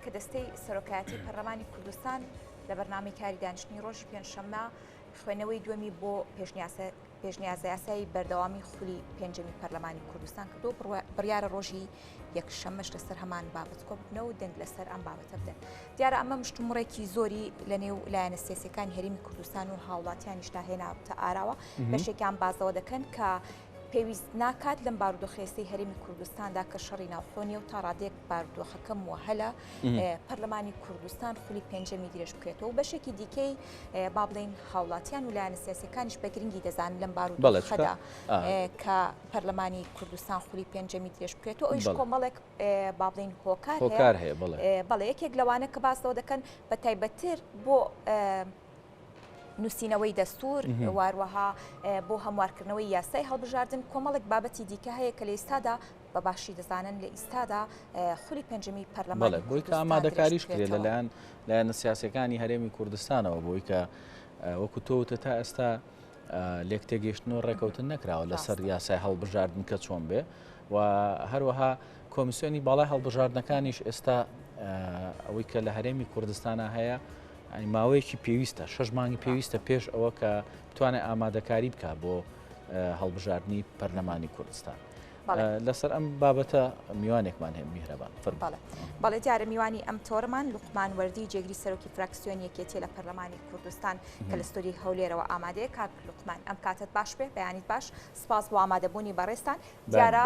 کە دەستەی سەرۆکایەتی پەرلەمانی کوردستان لە بەرنامەی کاری دانیشتنی ڕۆژی پێنجشەممە خوێندنەوەی دووەمی بۆ پێشنیازەیاسای بەردەوامی خولی پێنجەمی پەرلەمانی کوردستان کردو بڕیارە ڕۆژی یەکشەممەش لەسەر هەمان بابەت کۆببنەوە و دەنگ لەسەر ئەم بابەتە بدەن. دیارە ئەمە مشتومڕێکی زۆری لە نێو لایەنە سیاسیەکانی هەرێمی کوردستان و هاوڵاتیانیشدا هێناوەتە ئاراوە، بەشێکیان بازەوە دەکەن کە پێویست ناکات لەم بارودۆخەی ئێستەی هەرێمی کوردستاندا کە شەڕی ناوخۆ نییە و تا ڕادەیەک بارودۆخەکە موەهەلە پەرلەمانی کوردستان خولی پێنجەمی درێژ بکرێتەوە و بەشێکی دیکەی با بڵێین هاوڵاتیان و لایەنە سیاسیەکانیش بە گرنگی دەزانن لەم بارودۆخەدا کە پەرلەمانی کوردستان خولی پێنجەمی درێژ بکرێتەوە ئەویش کۆمەڵێک با بڵێین هۆکار هەیە بەڵێ یەکێک لەوانە کە باس لەوە دەکەن بە تایبەتتر بۆ نووسینەوەی دەستور واروەها بۆ هەموارکردنەوەی یاسای هەڵبژاردن کۆمەڵێک بابەتی دیکە هەیە کە لە ئیستادا بە باشی دەزانن لە ئیستادا خولی پێنجەمی پەرلەمان بۆی کە ئامادەکاریش کرێت لەلایەن لایەنە سیاسەکانی هەرێمی کوردستانەوە بۆی کە وەکو تۆوتە تا ئێستا لێک تێگەیشتن و ڕێکەوتن نەکراوە لەسەر یاسای هەڵبژاردن کە چۆن بێ و هەروەها کۆمیسیۆنی باڵای هەڵبژاردنەکانیش ئێستا ئەوەی کە لە هەرێمی کوردستانە هەیە ینی ماوەیەکی پێویستە شش مانگی پێویستە پێش ئەوە کە بتوانێت ئامادەکاری بکە بۆ هەڵبژاردننی پەرلەمانی کوردستان. لەسەر ئەم بابەتە میوانێکمان هەیە میهرەبان فەرموو. بەڵێ دیارە میوانی ئەم تۆرمان لوقمان وەردی جێگری سەرۆکی فراکسیۆنی یەکێتیە لە پەرلەمانی کوردستان کە لە ستۆدیۆی هەولێرەوە ئامادەیە کاک لوقمان ئەم کاتەت باش بێ بەیانیت باش سپاس بۆ ئامادەبوونی بەڕێزتان دیارە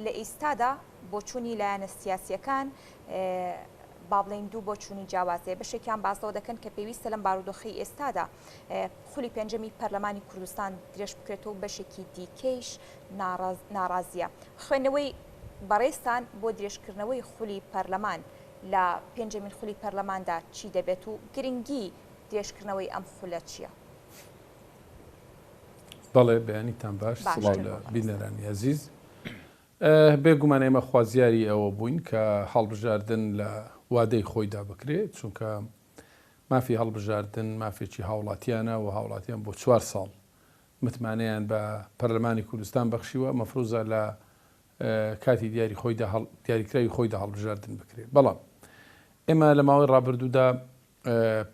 لە ئیستادا بۆچوونی لایەنە سیاسیەکان با بڵێین دوو بۆچوونی جیاواز هەیە بەشێکیان باس لەوە دەکەن کە پێویستە لەم بارودۆخەی ئێستادا خولی پێنجەمی پەرلەمانی کوردستان درێژ بکرێتەوە و بەشێکی دیکەیش ناڕازییە. خوێندنەوەی بەڕێزتان بۆ درێژکردنەوەی خولی پەرلەمان لە پێنجەمین خولی پەرلەماندا چی دەبێت و گرنگی درێژکردنەوەی ئەم خولە چییە؟ بەڵێ بەیانیتان باش، سڵاو لە بینەرانی ئەزیز. بێگومان ئێمە خوازیاری ئەوە بووین کە هەڵبژاردن لە وادەی خۆیدا بکرێت، چونکە مافی هەڵبژاردن مافێکی هاوڵاتیانە و هاوڵاتیان بۆ چوار ساڵ متمانەیان بە پەرلەمانی کوردستان بەخشیوە، مەفروزە لە کاتی دیاری خۆیدا دیاریکراوی خۆیدا هەڵبژاردن بکرێت. بەڵام ئێمە لە ماوەی ڕابردوودا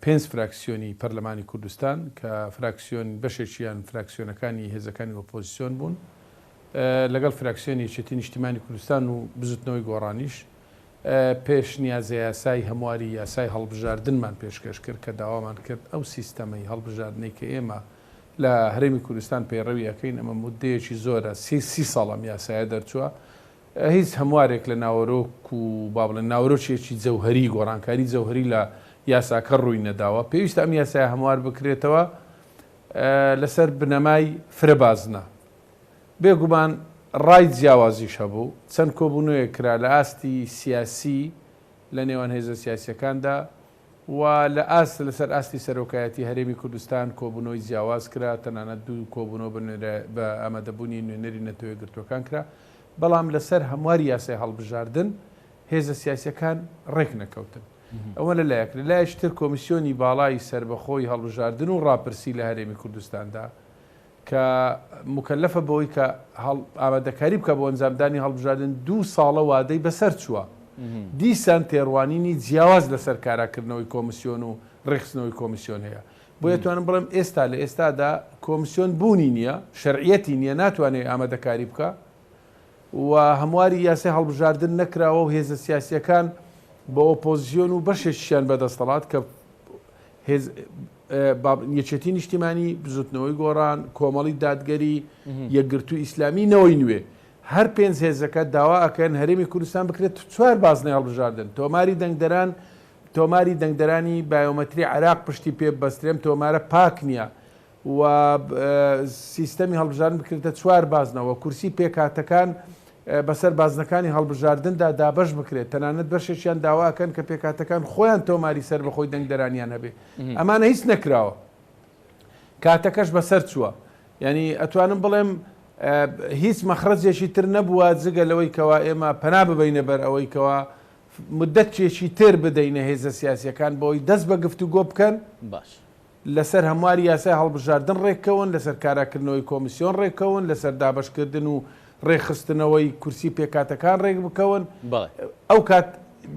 پێنج فراکسیۆنی پەرلەمانی کوردستان کە فراکسیۆن بەشێکیان فراکسیۆنەکانی هێزەکانی ئۆپۆزیسیۆن بوون لەگەڵ فراکسیۆنی یەکێتی نیشتیمانی کوردستان و بزوتنەوەی گۆڕانیش پێشنیازەیاسای هەمواری یاسای هەڵبژاردنمان پێشکەش کرد کە داوامان کرد ئەو سیستەمەی هەڵبژاردنەی کە ئێمە لە هەرێمی کوردستان پەیڕەوی ئەکەین ئەمە موددەیەکی زۆرە سی سی ساڵ ئەم یاسایە دەرچووە هیچ هەموارێک لە ناوەرۆک و با بڵێن ناوەرۆکێکی جەوهەری گۆڕانکاری جەوهەری لە یاساکە ڕووی نەداوە پێویستە ئەم یاسایە هەموار بکرێتەوە لەسەر بنەمای فرە بازنە بێگومان ڕای جیاوازیش هەبوو چەند کۆبوونەوەیەک کرا لە ئاستی سیاسی لە نێوان هێزە سیاسیەکاندا و لە ئاست لەسەر ئاستی سەرۆکایەتی هەرێمی کوردستان کۆبوونەوەی جیاواز کرا، تەنانەت دوو کۆبوونەوە بە بە ئامادەبوونی نوێنەری نەتەوە یەکگرتووەکان کرا، بەڵام لەسەر هەمواری یاسای هەڵبژاردن هێزە سیاسییەکان ڕێک نەکەوتن. ئەوە لە لایەک، لە لایەکی تر کۆمیسیۆنی باڵای سەربەخۆی هەڵبژاردن و ڕاپرسی لە هەرێمی کوردستاندا کە موکەلەفە بەوەی کە ئامادەکاری بکا بۆ ئەنجامدانی هەڵبژاردن دوو ساڵە وادەی بەسەر چووە دیسان تێڕوانینی جیاواز لەسەر کاراکردنەوەی کۆمسیۆن و ڕێکخستنەوەی کۆمسیۆن هەیە بۆیە توانم بڵێم ئێستا لە ئێستادا کۆمسیۆن بوونی نییە شەرعیەتی نییە ناتوانێت ئامادەکاری بکە و هەمواری یاسای هەڵبژاردن نەکراوە و هێزە سیاسیەکان بە ئۆپۆزیسیۆن و بەشێکیان بەدەستەڵات کە هێز یەکێتی نیشتیمانی، بزوتنەوەی گۆڕان، کۆمەڵی دادگەری، یەکگرتووی ئیسلامی، نەوەی نوێ. هەر پێنج هێزەکە داوا ئەکەن هەرێمی کوردستان بکرێت چوار بازنەی هەڵبژاردن، تۆماری دەنگدەران تۆماری دەنگدەرانی بایۆمەتری عێراق پشتی پێ ببەسترێ، ئەم تۆمارە پاک نییە و سیستەمی هەڵبژاردن بکرێتە چوار بازنە و کورسی پێکهاتەکان بەسەر بازنەکانی هەڵبژاردندا دابەش بکرێت، تەنانەت بەشێکیان داوا ئەکەن کە پێکهاتەکان خۆیان تۆماری سەربەخۆی دەنگدەرانیان هەبێ. ئەمانە هیچ نەکراوە. کاتەکەش بەسەر چووە. یانی ئەتوانم بڵێم هیچ مەخرەجێکی تر نەبووە جگە لەوەی کەوا ئێمە پەنا ببەینە بەر ئەوەی کەوا مدەتێکی تر بدەینە هێزە سیاسییەکان بۆی دەست بە گفتوگۆ بکەن. باش. لەسەر هەمواری یاسای هەڵبژاردن ڕێککەون، لەسەر کاراکردنەوەی کۆمیسیۆن ڕێککەون، لەسەر دابەشکردن و ڕێکخستنەوەی کورسی پێکهاتەکان ڕێکبکەون، بەڵێ. ئەو کات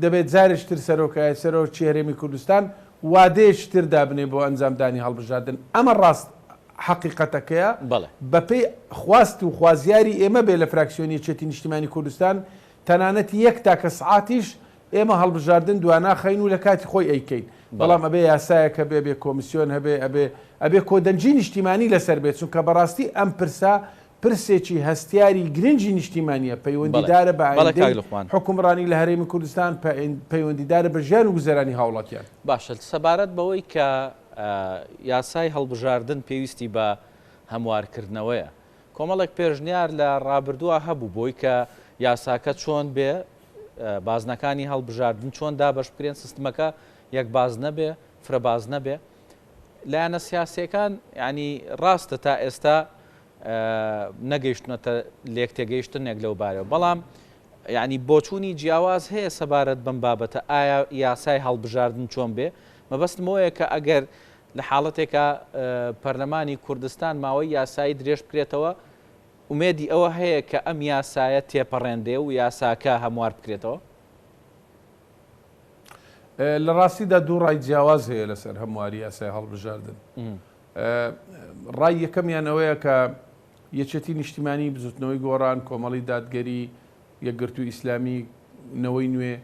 دەبێت جارێکی تر سەرۆکایەتی سەرۆکی هەرێمی کوردستان وادەیەکی تر دابنێ بۆ ئەنجامدانی هەڵبژاردن. ئەمە ڕاست حەقیقەتەکەیە. بەڵێ. بەپێی خواست و خوازیاری ئێمە بێ لە فراکسیۆنی یەکێتی نیشتیمانی کوردستان تەنانەت یەک تاکە سعاتیش ئێمە هەڵبژاردن دواناخەین و لە کاتی خۆی ئەیکەین. بەڵێ. بەڵام ئەبێ یاسایەک هەبێ، ئەبێ کۆمیسیۆن هەبێ، ئەبێ ئەبێ کۆدەنگی نیشتیمانی لەسەر بێ، چونکە بەڕاستی ئەم پرسە پرسێکی هەستیاری گرنگی نیشتیمانییە، بەڵێ. پەیوەندیدارە بە بەڵێ کاک ئایندەی لوقمان. حوکمڕانی لە هەرێمی کوردستان، پەیوەندیدارە بە ژیان و گوزەرانی هاوڵاتیان. باشە سەبارەت بەوەی کە یاسای هەڵبژاردن پێویستی بە هەموارکردنەوەیە، کۆمەڵێک پێشنیار لە ڕابردووە هەبوو بۆی کە یاساکە چۆن بێ، بازنەکانی هەڵبژاردن چۆن دابەش بکرێن، سیستمەکە یەک بازنە بێ، فرە بازنە بێ. لایەنە سیاسیەکان یانی ڕاستە تا ئێستا نەگەیشتونەتە لێکتێگەیشتنێک لەو بارەوە، بەڵام یعنی بۆچوونی جیاواز هەیە سەبارەت بەم بابەتە ئایا یاسای هەڵبژاردن چۆن بێ؟ مەبەستم ئەوەیە کە ئەگەر لە حاڵەتێکا پەرلەمانی کوردستان ماوەی یاسایی درێژ بکرێتەوە ئومێدی ئەوە هەیە کە ئەم یاسایە تێپەڕێنرێ و یاساکە هەموار بکرێتەوە؟ لە ڕاستیدا دوو ڕای جیاواز هەیە لەسەر هەمواری یاسای هەڵبژاردن. ڕای یەکەمیان ئەوەیە کە یەکێتی نیشتیمانی، بزوتنەوەی گۆڕان، کۆمەڵی دادگەری، یەکگرتووی ئیسلامی، نەوەی نوێ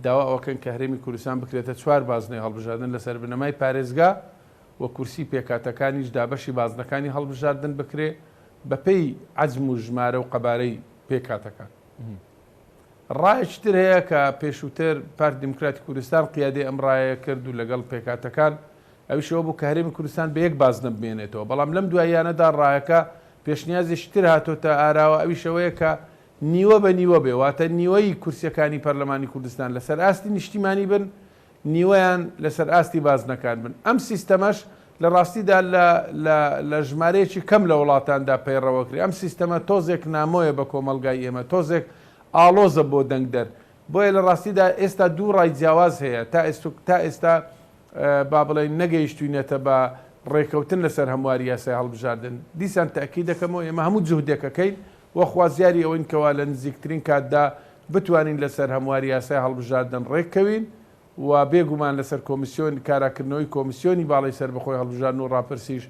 داوا ئەوەکەن کە هەرێمی کوردستان بکرێتە چوار بازنەی هەڵبژاردن لەسەر بنەمای پارێزگا و کورسی پێکهاتەکانیش دابەشی بازنەکانی هەڵبژاردن بکرێ بەپێی عەجم و ژمارە و قەبارەی پێکهاتەکان. ڕایەکی تر هەیە کە پێشووتر پارتی دیموکراتی کوردستان قیادەی ئەم ڕایەیە کرد و لەگەڵ پێکهاتەکان، ئەویش ئەوە بوو کە هەرێمی کوردستان بە یەک بازنە بمێنێتەوە، بەڵام لەم دواییانەدا ڕایەکە پێشنیازێکی تر هاتۆتە ئاراوە ئەویش ئەوەیە کە نیوە بە نیوە بێ، واتە نیوەی کورسییەکانی پەرلەمانی کوردستان لەسەر ئاستی نیشتیمانی بن، نیوەیان لەسەر ئاستی بازنەکان بن. ئەم سیستەمەش لە ڕاستیدا لە لە لە ژمارەیەکی کەم لە وڵاتاندا پەیڕەوەکرێ. ئەم سیستەمە تۆزێک نامۆیە بە کۆمەڵگای ئێمە، تۆزێک ئاڵۆزە بۆ دەنگدەر. بۆیە لە ڕاستیدا ئێستا دوو ڕای جیاواز هەیە. تا ئێستو تا ئێستا با بڵێین نەگەیشتووینەتە بە ڕێکەوتن لەسەر هەمواری یاسای هەڵبژاردن. دیسان تەئکید دەکەمەوە ئێمە هەموو جوهدێک ئەکەین و خوازیاری ئەوەین کەوا لە نزیکترین کاتدا بتوانین لەسەر هەمواری یاسای هەڵبژاردن ڕێککەوین و بێ گومان لەسەر کۆمیسیۆن کاراکردنەوەی کۆمیسیۆنی باڵای سەربەخۆی هەڵبژاردن و ڕاپرسیش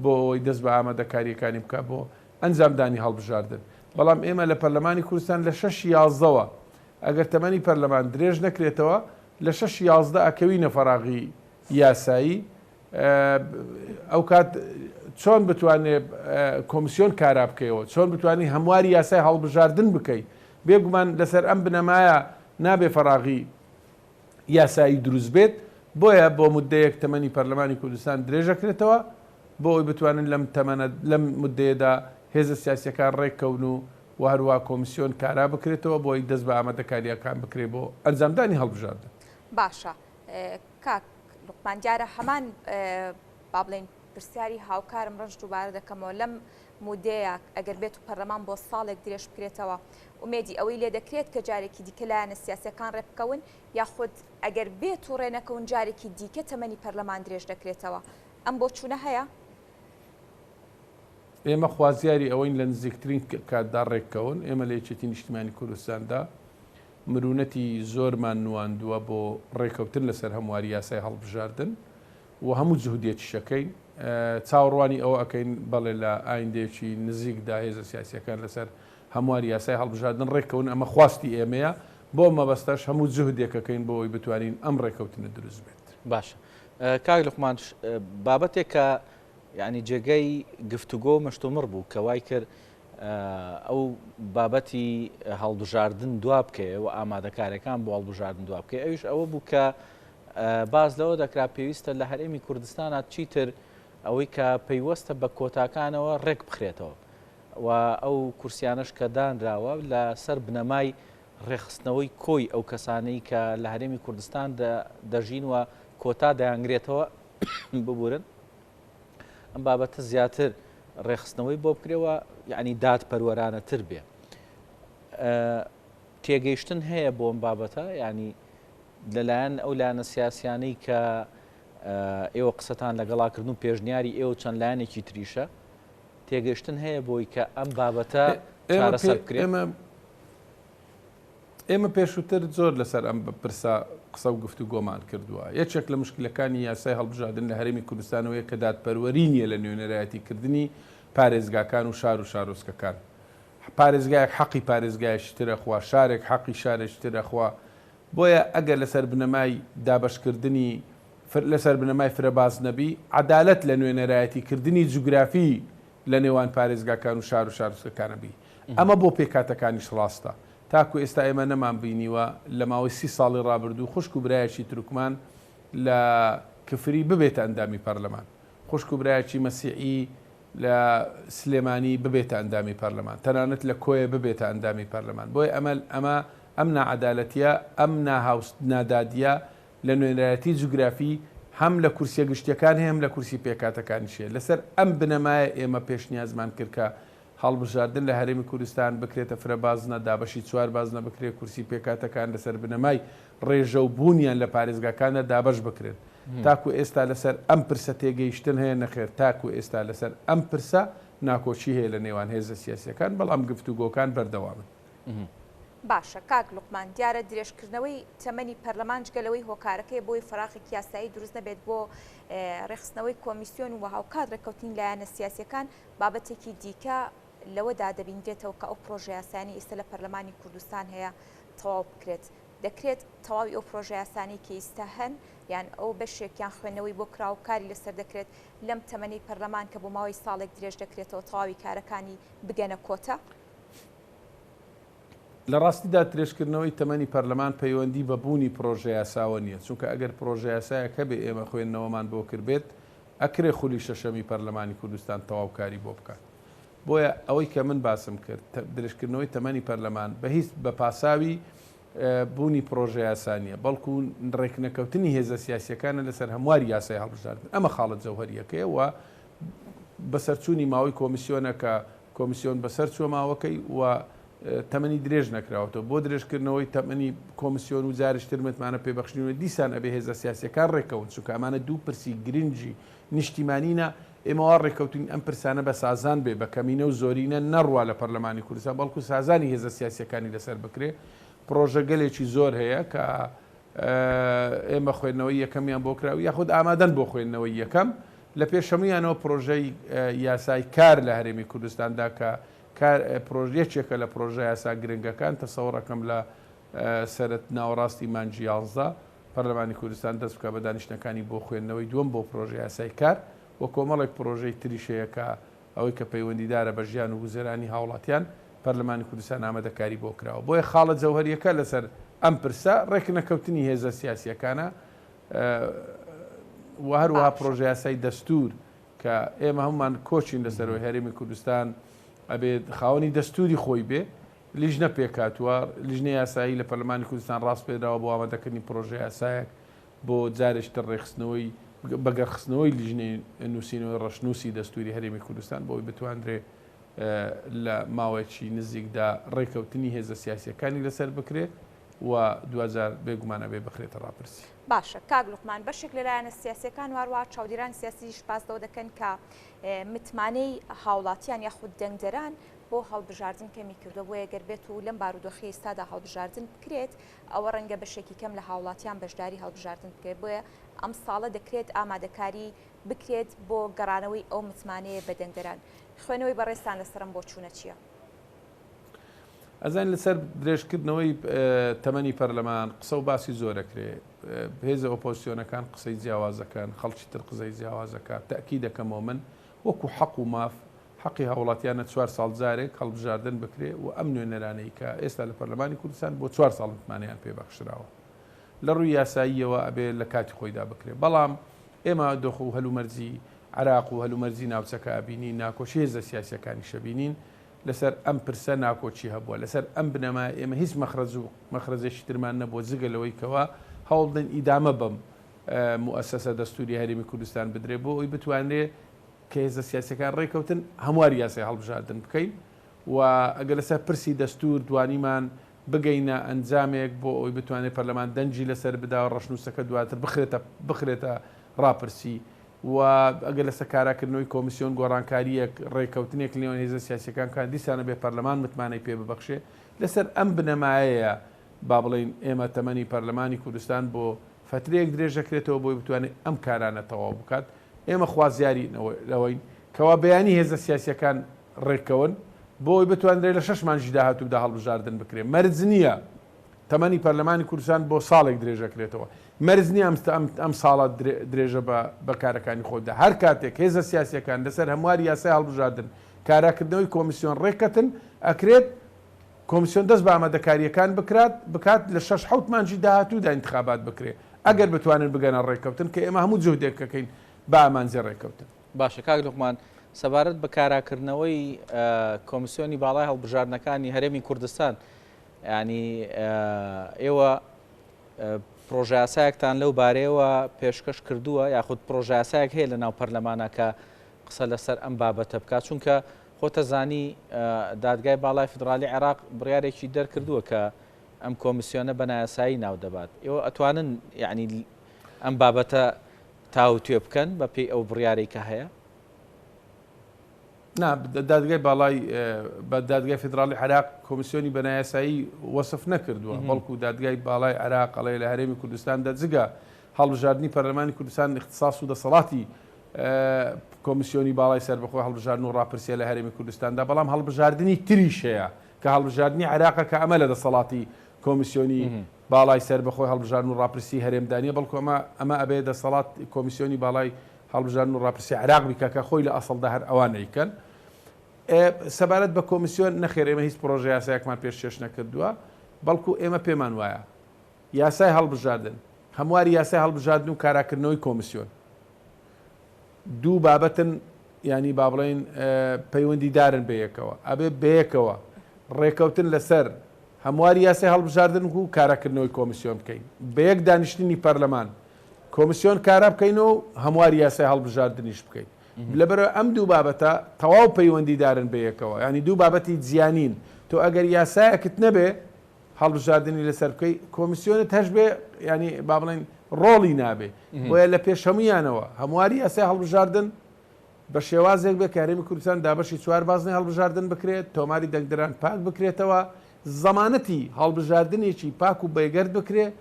بۆ ئەوەی دەست بە ئامادەکارییەکانی بکات بۆ ئەنجامدانی هەڵبژاردن. بەڵام ئێمە لە پەرلەمانی کوردستان لە شەش یازدەوە ئەگەر تەمەنی پەرلەمان درێژ نەکرێتەوە لە شەش 11 ئەکەوینە فەراغی یاسایی ئەوکات چۆن بتوانێ کۆمسیۆن کارا بکەیەوە، چۆن بتوانی هەمواری یاسای هەڵبژاردن بکەی، بێگومان لەسەر ئەم بنەمایە نابێ فەراغی یاسایی دروست بێت، بۆیە بۆ مودەیەک تەمەنی پەرلەمانی کوردستان درێژەکرێتەوە بۆ ئەوەی بتوانن لەم تەمەنە لەم مودەیەدا هێزە سیاسیەکان ڕێککەون و و هەروەها کۆمسیۆن کارا بکرێتەوە بۆ ئەوەی دەست بە ئامادەکارییەکان بکرێت بۆ ئەنجامدانی هەڵبژاردن. باشە کاک لوقمان دیارە هەمان با بڵێین پرسیاری هاوکارم ڕەنج دووبارە دەکەمەوە لەم مودەیە ئەگەر بێت و پەرلەمان بۆ ساڵێک درێژ بکرێتەوە ئومێدی ئەوەی لێ دەکرێت کە جارێکی دیکە لایەنە سیاسەکان ڕێبکەون یاخود ئەگەر بێت و ڕێنەکەون جارێکی دیکە تەمەنی پەرلەمان درێژ دەکرێتەوە ئەم بۆچوونە هەیە؟ ئێمە خوازیاری ئەوەین لە نزیکترین کاتدا ڕێککەون ئێمە لە یەکێتی نیشتیمانی کوردستاندا مرونەتی زۆرمان نواندووە بۆ ڕێکەوتن لەسەر هەمواری یاسای هەڵبژاردن و هەموو جهودێکیش ئەکەین. چاوەڕوانی ئەوە ئەکەین بەڵێ لە ئایندەیەکی نزیکدا هێزە سیاسییەکان لەسەر هەمواری یاسای هەڵبژاردن ڕێککەون، ئەمە خواستی ئێمەیە، بۆ ئەم مەبەستەش هەموو جهودێک ئەکەین بۆ ئەوەی بتوانین ئەم ڕێکەوتنە دروست بێت. باشە کاک لوقمان بابەتێک کە یانی جێگەی گفتوگۆ و مشتومڕ بوو کە وای کرد ئەو بابەتی هەڵبژاردن دوا بکەوێ و ئامادەکاریەکان بۆ هەڵبژاردن دوا بکەوێ ئەویش ئەوە بوو کە باس لەوە دەکرا پێویستە لە هەرێمی کوردستانە چیتر ئەوەی کە پەیوەستە بە کۆتاکانەوە ڕێک بخرێتەوە و ئەو کورسیانەش کە دانراوە لەسەر بنەمای ڕێکخستنەوەی کۆی ئەو کەسانەی کە لە هەرێمی کوردستان دەژین و کۆتا دەیانگرێتەوە ببورن ئەم بابەتە زیاتر ڕێکخستنەوەی بۆ بکرێ و یعنی دادپەروەرانەتر بێ. تێگەیشتن هەیە بۆ ئەم بابەتە یعنی لەلایەن ئەو لایەنە سیاسیانەی کە ئێوە قسەتان لەگەڵا کردن و پێشنیاری ئێوە چەند لایەنێکی تریشە تێگەیشتن هەیە بۆی کە ئەم بابەتە چارەسەر بکرێت؟ ئێمە پێشووتر زۆر لەسەر ئەم پرسە قسە و گفتوگۆمان کردووە. یەکێک لە مشکلەکانی یاسای هەڵبژاردن لە هەرێمی کوردستان ئەوەیە کە دادپەروەری نییە لە نوێنەرایەتیکردنی پارێزگاکان و شار و شارۆچکەکان. پارێزگایەک حەقی پارێزگایەکی تر ئەخوا، شارێک حەقی شارێکی تر ئەخوا. بۆیە ئەگەر لەسەر بنەمای دابەشکردنی لەسەر بنەمای فرەبازنە بی، عەدالەت لە نوێنەرایەتیکردنی جوگرافی لە نێوان پارێزگاکان و شار و شارۆچکەکانە بی. ئەمە بۆ پێکهاتەکانیش ڕاستە. تاکو ئێستا ئێمە نەمانبینیوە لە ماوەی سی ساڵی ڕابردوو خوشک و برایەکی تورکمان لە کفری ببێتە ئەندامی پەرلەمان. خوشک و برایەکی مەسیحی لە سلێمانی ببێتە ئەندامی پەرلەمان. تەنانەت لە کۆیە ببێتە ئەندامی پەرلەمان. بۆیە ئەمە ئەمە ئەم ناعەدالەتییە، ئەم ناهاوس نادادییە لە نوێنەرایەتی جوگرافی هەم لە کورسیە گشتیەکان هەیە هەم لە کورسی پێکهاتەکانیش هەیە. لەسەر ئەم بنەمایە ئێمە پێشنیازمان کرد کە هەڵبژاردن لە هەرێمی کوردستان بکرێتە فرە بازنە، دابەشی چوار بازنە بکرێت، کورسی پێکهاتەکان لەسەر بنەمای ڕێژە و بوونیان لە پارێزگاکاندا دابەش بکرێن. تاکو ئێستا لەسەر ئەم پرسە تێگەیشتن هەیە؟ نەخێر، تاکو ئێستا لەسەر ئەم پرسە ناکۆکی هەیە لە نێوان هێزە سیاسیەکان، بەڵام گفتوگۆکان بەردەوامن. باشە کاک لوقمان، دیارە درێژکردنەوەی تەمەنی پەرلەمان جگە لەوەی هۆکارەکەیە بۆی فەراغێکی یاسایی دروست نەبێت بۆ ڕێکخستنەوەی کۆمیسیۆن و هاوکات ڕێککەوتنی لایەنە سیاسیەکان، بابەتێکی دیکە لەوەدا دەبیندرێتەوە کە ئەو پرۆژەیاسایانەی ئیستا لە پەرلەمانی کوردستان هەیە تەواو بکرێت. دەکرێت تەواوی ئەو پرۆژەیاسانەی کە ئیستا هەن یان ئەو بەشێکیان خوێندنەوەی بۆ کرا و کاری لەسەر دەکرێت لەم تەمەنەی پەرلەمان کە بۆ ماوەی ساڵێک درێژ دەکرێتەوە تەواوی کارەکانی بگەنە کۆتا؟ لە ڕاستیدا درێژکردنەوەی تەمەنی پەرلەمان پەیوەندی بە بوونی پرۆژەیاساوە نییە، چونکە ئەگەر پرۆژەیاسایەک هەبێ ئێمە خوێندنەوەمان بۆ کردبێت، ئەکرێ خولی شەشەمی پەرلەمانی کوردستان تەواو کاری بۆ بکات. بۆیە ئەوەی کە من باسم کرد، درێژکردنەوەی تەمەنی پەرلەمان بە هیچ بە پاساوی بوونی پرۆژەیاسا نییە، بەڵکو ڕێکنەکەوتنی هێزە سیاسییەکانە لەسەر هەمواری یاسای هەڵبژاردن. ئەمە خاڵە جەوهەرییەکەیە و بەسەرچوونی ماوەی کۆمیسیۆنە کە کۆمیسیۆن بەسەر چووە ماوەکەی و تەمەنی درێژ نەکراوەتەوە. بۆ درێژکردنەوەی تەمەنی کۆمیسیۆن و جارێکی تر متمانە پێبەخشینەوەی دیسان ئەبێ هێزە سیاسییەکان ڕێککەون، چونکە ئەمانە دوو پرسی گرنگی نیشتیمانینە، ئێمە وا ڕێککەوتوین ئەم پرسانە بە سازان بێ، بە کەمینە و زۆرینە نەڕوا لە پەرلەمانی کوردستان، بەڵکو سازانی هێزە سیاسییەکانی لەسەر بکرێ. پڕۆژەگەلێکی زۆر هەیە کە ئێمە خوێندنەوەی یەکەمیان بۆ کرا و یاخود ئامادەن بۆ خوێندنەوەی یەکەم، لە پێش هەموویانەوە پرۆژەی یاسای کار لە هەرێمی کوردستاندا کە کار پرۆژ یەکێکە لە پرۆژە یاسا گرنگەکان، تەسەوڕ ئەکەم لە سەرەت ناوەڕاستی مانگی یانزە پەرلەمانی کوردستان دەست بکا بە دانیشتنەکانی بۆ خوێندنەوەی دووەم بۆ پرۆژە یاسای کار و کۆمەڵێک پرۆژەی تریش هەیە کە ئەوەی کە پەیوەندیدارە بە ژیان و گوزەرانی هاوڵاتیان پەرلەمانی کوردستان ئامادەکاری بۆ کراوە. بۆیە خاڵە جەوهەرییەکە لەسەر ئەم پرسە ڕێکنەکەوتنی هێزە سیاسییەکانە و هەروەها پرۆژەیاسای دەستوور کە ئێمە هەموومان کۆچین لەسەرەوەی هەرێمی کوردستان ئەبێت خاوەنی دەستووری خۆی بێ، لیژنە پێکهاتووە، لیژنەی یاسایی لە پەرلەمانی کوردستان ڕاسپێردراوە بۆ ئامادەکردنی پرۆژەیاسایەک بۆ جارێکی تر ڕێکخستنەوەی بەگەڕخستنەوەی لیژنەی نووسینەوەی ڕەشنووسی دەستووری هەرێمی کوردستان بۆ ئەوەی بتواندرێ لە ماوەیەکی نزیکدا ڕێکەوتنی هێزە سیاسییەکانی لەسەر بکرێ و دواجار بێگومان ئەبێ بخرێتە ڕاپرسی. باشە کاک لوقمان بەشێک لە لایەنە سیاسیەکان و هەروەها چاودێرانی سیاسیش باس لەوە دەکەن کە متمانەی هاوڵاتیان یاخود دەنگدەران بۆ هەڵبژاردن کەمی کردووە بۆیە گەر بێت و لەم بارودۆخی ئێستادا هەڵبژاردن بکرێت ئەوە ڕەنگە بەشێکی کەم لە هاوڵاتیان بەشداری هەڵبژاردن بکرێت بۆیە ئەم ساڵە دەکرێت ئامادەکاری بکرێت بۆ گەڕانەوەی ئەو متمانەیە بە دەنگدەران خوێنەوەی بەڕێزتان لەسەر ئەم بۆچوونە چییە؟ ئەزانین لەسەر درێژکردنەوەی تەمەنی پەرلەمان قسە و باسی زۆر ئەکرێ، هێزە ئۆپۆزسیۆنەکان قسەی جیاواز ئەکەن، خەڵکی تر قسەی جیاواز ئەکات، تەئکید ئەکەمەوە من وەکو حەق و ماف حەقی هاوڵاتیانە چوار ساڵ جارێک هەڵبژاردن بکرێ و ئەم نوێنەرانەی کە ئێستا لە پەرلەمانی کوردستان بۆ چوار ساڵ متمانەیان پێ بەخشراوە لە ڕووی یاساییەوە ئەبێ لە کاتی خۆیدا بکرێ بەڵام ئێمە دۆخ و هەلومەرجی عێراق و هەلومەرجی ناوچەکە ئەبینین ناکۆکی هێزە سیاسیەکانیش ئەبینین لەسەر ئەم پرسە ناکۆکی هەبووە، لەسەر ئەم بنەمایە ئێمە هیچ مەخرەج و مەخرەجێکی ترمان نەبووە جگە لەوەی کەوا هەوڵ بدەین ئیدامە بەم موئەسەسە دەستووریە هەرێمی کوردستان بدرێ بۆ ئەوەی بتوانرێ کە هێزە سیاسیەکان ڕێکەوتن هەمواری یاسای هەڵبژاردن بکەین و ئەگەر لەسەر پرسی دەستوور دوانیمان بگەینە ئەنجامێک بۆ ئەوەی بتوانێت پەرلەمان دەنگی لەسەر بدا و ڕەشنووسەکە دواتر بخرێتە بخرێتە ڕاپرسی و ئەگەر لەسەر کاراکردنەوەی کۆمیسیۆن گۆڕانکارییەک، ڕێککەوتنێک لەنێوان هێزە سیاسییەکان بکات، دیسان ئەبێ پەرلەمان متمانەی پێ ببەخشێ. لەسەر ئەم بنەمایەیە با بڵێین ئێمە تەمەنی پەرلەمانی کوردستان بۆ فەترەیەک درێژ دەکرێتەوە بۆی بتوانێت ئەم کارانە تەواو بکات. ئێمە خوازیاری ئەوەین کەوا بەیانی هێزە سیاسییەکان ڕێککەون بۆ ئەوەی بتوانرێت لە شەش مانگی داهاتوودا هەڵبژاردن بکرێت. مەرج نییە تەمەنی پەرلەمانی کوردستان بۆ ساڵێک درێژ ئەکرێتەوە. مەرج نییە ئەم ساڵە درێژە بە کارەکانی خۆی بدات. هەر کاتێک هێزە سیاسییەکان لەسەر هەمواری یاسای هەڵبژاردن، کاراکردنەوەی کۆمیسیۆن ڕێککەتن، ئەکرێت کۆمیسیۆن دەست بە ئامادەکارییەکان بکرات بکات لە شەش حەوت مانگی داهاتوودا ئینتخابات بکرێ ئەگەر بتوانن بگەنە ڕێککەوتن کە ئێمە هەموو جوهدێک ئەکەین بە ئامانجی ڕێککەوتن. باشە کاک لوقمان سەبارەت بە کاراکردنەوەی کۆمیسیۆنی باڵای هەڵبژاردنەکانی هەرێمی کوردستان یانی ئێوە پرۆژەیاسایەکتان لەو بارەیەوە پێشکەش کردووە یاخود پرۆژەیاسایەک هەیە لە ناو پەرلەمانە کە قسە لەسەر ئەم بابەتە بکات چونکە خۆتەزانی دادگای باڵای فیدڕالی عێراق بڕیارێکی دەرکردووە کە ئەم کۆمیسیۆنە بە نایاسایی ناو دەبات ئێوە ئەتوانن یعنی ئەم بابەتە تاوتوێ بکەن بە پێی ئەو بڕیارەی کە هەیە؟ نا، دادگای باڵای بە دادگای فیدراڵی عێراق کۆمیسیۆنی بە نایاسایی وەسف نەکردووە، بەڵکو دادگای باڵای عێراق ئەڵێ لە هەرێمی کوردستاندا جگە هەڵبژاردنی پەرلەمانی کوردستان ئیختساس و دەسەڵاتی کۆمیسیۆنی باڵای سەربەخۆی هەڵبژاردن و ڕاپرسیە لە هەرێمی کوردستاندا، بەڵام هەڵبژاردنی تریش هەیە کە هەڵبژاردنی عێراقە کە ئەمە لە دەسەڵاتی کۆمیسیۆنی باڵای سەربەخۆی هەڵبژاردن و ڕاپرسی هەرێمدا نیە، بەڵکو ئەمە ئەمە ئەبێ دەسەڵات کۆمیسیۆنی باڵای هەڵبژاردن و ڕاپرسی عێراق بیکا کە خۆی لە ئەسڵدا هەر ئەوان ئەیکەن. سەبارەت بە کۆمیسیۆن نەخێر ئێمە هیچ پڕۆژە یاسایەکمان پێشکێش نەکردووە، بەڵکو ئێمە پێمان وایە یاسای هەڵبژاردن، هەمواری یاسای هەڵبژاردن و کاراکردنەوەی کۆمیسیۆن دوو بابەتن یانی با بڵێین پەیوەندیدارن بەیەکەوە، ئەبێ بەیەکەوە ڕێکەوتن لەسەر هەمواری یاسای هەڵبژاردن و کاراکردنەوەی کۆمیسیۆن بکەین، بە یەک دانیشتنی پەرلەمان کۆمیسیۆن کارا بکەین و هەمواری یاسای هەڵبژاردنیش بکەین. لەبەرئەوەی ئەم دوو بابەتە تەواو پەیوەندیدارن بەیەکەوە، یانی دوو بابەتی جیا نین. تۆ ئەگەر یاسایەکت نەبێ هەڵبژاردنی لەسەر بکەی، کۆمیسیۆنت هەشبێ یانی با بڵێین ڕۆڵی نابێ. بۆیە لە پێش هەموویانەوە هەمواری یاسای هەڵبژاردن بە شێوازێک بێت کە هەرێمی کوردستان دابەشی چوار بازنەی هەڵبژاردن بکرێت، تۆماری دەنگدەران پاک بکرێتەوە، زەمانەتی هەڵبژاردنێکی پاک و بێگەرد بکرێت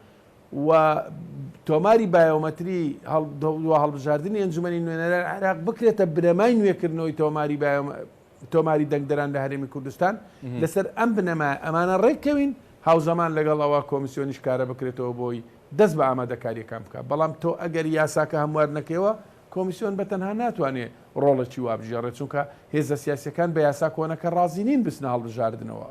و تۆماری بایۆمەتری دوا هەڵبژاردنی ئەنجومەنی نوێنەران عێراق بکرێتە بنەمای نوێکردنەوەی تۆماری تۆماری دەنگدەران لە هەرێمی کوردستان لەسەر ئەم بنەمایە ئەمانە ڕێککەوین هاوزەمان لەگەڵ ئەوە کۆمیسیۆنیش کارە بکرێتەوە بۆی دەست بە ئامادەکاریەکان بکات بەڵام تۆ ئەگەر یاساکە هەموار نەکەیەوە کۆمیسیۆن بە تەنها ناتوانێ ڕۆڵێکی وا بگێڕێت، چونکە هێزە سیاسییەکان بە یاسا کۆنەکە ڕازی نین بچنە هەڵبژاردنەوە.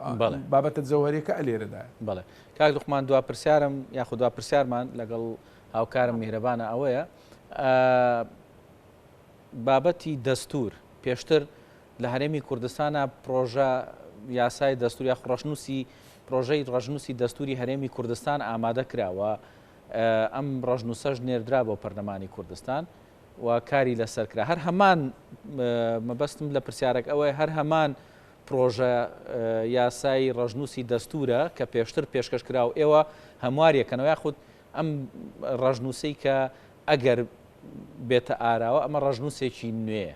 بابەتە جەوهەرییەکە لێرەدایە. بەڵێ. کاک لوقمان دوا پرسیارم یاخود دوا پرسیارمان لەگەڵ هاوکارم میهرەبانە ئەوەیە بابەتی دەستوور پێشتر لە هەرێمی کوردستانە پرۆژە یاسای دەستور یاخود ڕەشنووسی پرۆژەی ڕەشنووسی دەستوری هەرێمی کوردستان ئامادە کراوە ئەم ڕەشنووسەش نێردرا بۆ پەرلەمانی کوردستان و کاری لەسەر کرا. هەر هەمان مەبەستم لە پرسیارەک ئەوەیە هەر هەمان پرۆژە یاسای ڕەشنووسی دەستوورە کە پێشتر پێشکەش کرا و ئێوە هەمواریەکەنەوە یاخود ئەم ڕەشنووسەی کە ئەگەر بێتە ئاراوە ئەمە ڕەشنووسێکی نوێیە؟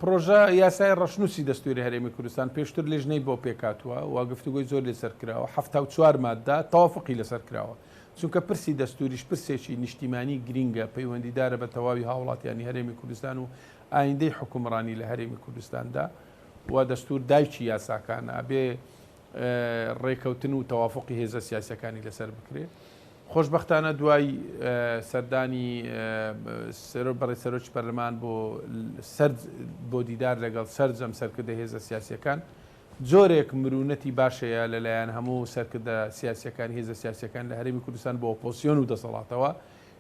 پڕۆژە یاسای ڕەشنووسی دەستووری هەرێمی کوردستان پێشتر لیژنەی بۆ پێکهاتووە و گفتوگۆی زۆر لەسەر کراوە، 74 ماددە تەوافقی لەسەر کراوە، چونکە پرسی دەستووریش پرسێکی نیشتیمانی گرینگە، پەیوەندیدارە بە تەواوی هاوڵاتیانی هەرێمی کوردستان و ئایندەی حوکمڕانی لە هەرێمی کوردستاندا و دەستوور دایکی یاساکانە، ئەبێ ڕێکەوتن و تەوافقی هێزە سیاسیەکانی لەسەر بکرێ. خۆشبەختانە دوای سەردانی بەڕێز سەرۆکی پەرلەمان بۆ سەر بۆ دیدار لەگەڵ سەرجەم سەرکردە هێزە سیاسیەکان جۆرێک مرونەتی باشەیە لەلایەن هەموو سەرکردە سیاسیەکان هێزە سیاسیەکان لە هەرێمی کوردستان بۆ ئۆپۆزسیۆن و دەسەڵاتەوە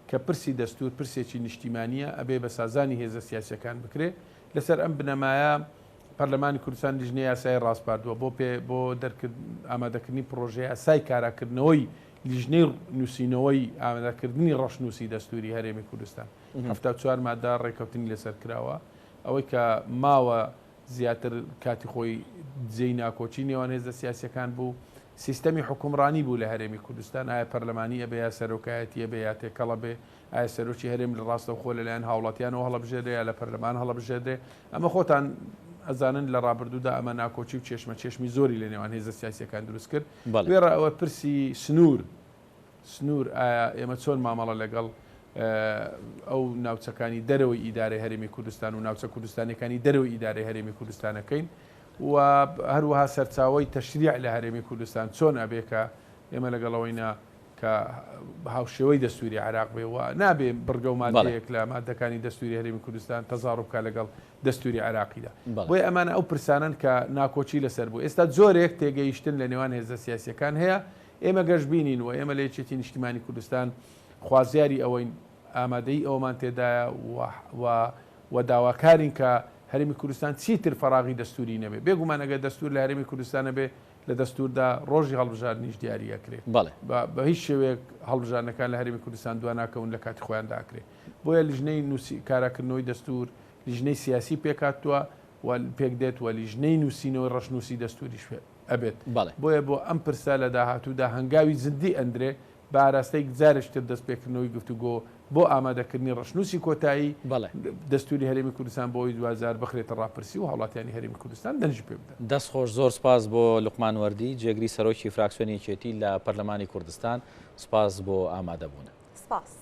کە پرسی دەستور پرسێکی نیشتیمانیە ئەبێ بە سازانی هێزە سیاسیەکان بکرێ لەسەر ئەم بنەمایە پەرلەمانی کوردستان لیژنەی یاسایی ڕاسپاردووە بۆ پێ بۆ دەرکرد ئامادەکردنی پڕۆژە یاسای کاراکردنەوەی لیژنەی نووسینەوەی ئامادەکردنی ڕەشنووسی دەستووری هەرێمی کوردستان 74 مادە ڕێککەوتنی لەسەر کراوە ئەوەی کە ماوە زیاتر کاتی خۆی جێی ناکۆکی نێوان هێزە سیاسیەکان بوو سیستەمی حکومڕانی بوو لە هەرێمی کوردستان ئایا پەرلەمانی ئەبێ یا سەرۆکایەتی ئەبێ یا تێکەڵە بێ ئایا سەرۆکی هەرێم لە ڕاستەوخۆ لەلایەن هاوڵاتیانەوە هەڵەبژێردرێ یا لە پەرلەمان هەڵەبژێردرێ؟ ئەمە خۆتان ئەزانن لە ڕابردوودا ئەمە ناکۆکی و چێشمە چێشمی زۆری لە نێوان هێزە سیاسیەکان دروست کرد. وێڕا ئەوە پرسی سنوور، سنوور ئایا ئێمە چۆن مامەڵە لەگەڵ ئەو ناوچەکانی دەرەوەی ئیدارەی هەرێمی کوردستان و ناوچە کوردستانیەکانی دەرەوەی ئیدارەی هەرێمی کوردستان ئەکەین و هەروەها سەرچاوەی تەشریع لە هەرێمی کوردستان چۆن ئەبێ کە ئێمە لەگەڵ ئەوەینا کە هاوشێوەی دەستوری عێراق بێ و نابێ بڕگە و مادەیەک لە مادەکانی دەستوری هەرێمی کوردستان تەزاڕوب بکا لەگەڵ دەستوری عێراقیدا. بۆیە ئەمانە ئەو پرسانەن کە ناکۆکی لەسەر بوو. ئێستا جۆرێک تێگەیشتن لە نێوان هێزە سیاسییەکان هەیە، ئێمە گەشبینین و ئێمە لە یەکێتی نیشتیمانی کوردستان خوازیاری ئەوەین، ئامادەیی ئەوەمان تێدایە و و و داواکارین کە هەرێمی کوردستان چیتر فەراغی دەستوری نەبێ. بێگومان ئەگەر دەستور لە هەرێمی کوردستان نەبێ، لە دەستوردا ڕۆژی هەڵبژاردنیش دیاری ئەکرێ. بەڵێ. بە بە هیچ شێوەیەک هەڵبژاردنەکان لە هەرێمی کوردستان دوا ناکەون لە کاتی خۆیاندا ئەکرێ. بۆیە لیژنەی نووسی کاراکردنەوەی دەستور، لیژنەی سیاسی پێکهاتووە و پێکدێت و لیژنەی نووسینەوەی ڕەشنووسی دەستوریش ئەبێت. بەڵێ. بۆیە بۆ ئەم پرسە لە داهاتوودا هەنگاوی جدی ئەندرێ بە ئاراستەی جارێکی تر دەستپێکردنەوەی گفتوگۆ بۆ ئامادەکردنی ڕەشنووسی کۆتایی بەڵێ. دەستوری هەرێمی کوردستان بۆ ئەوەی دواجار بخرێتە ڕاپرسی و هاوڵاتیانی هەرێمی کوردستان دەنگی پێ بدەن. دەست خۆش زۆر سوپاس بۆ لوقمان وەردی جێگری سەرۆکی فراکسیۆنی یەکێتی لە پەرلەمانی کوردستان سوپاس بۆ ئامادەبوونت. سپاس.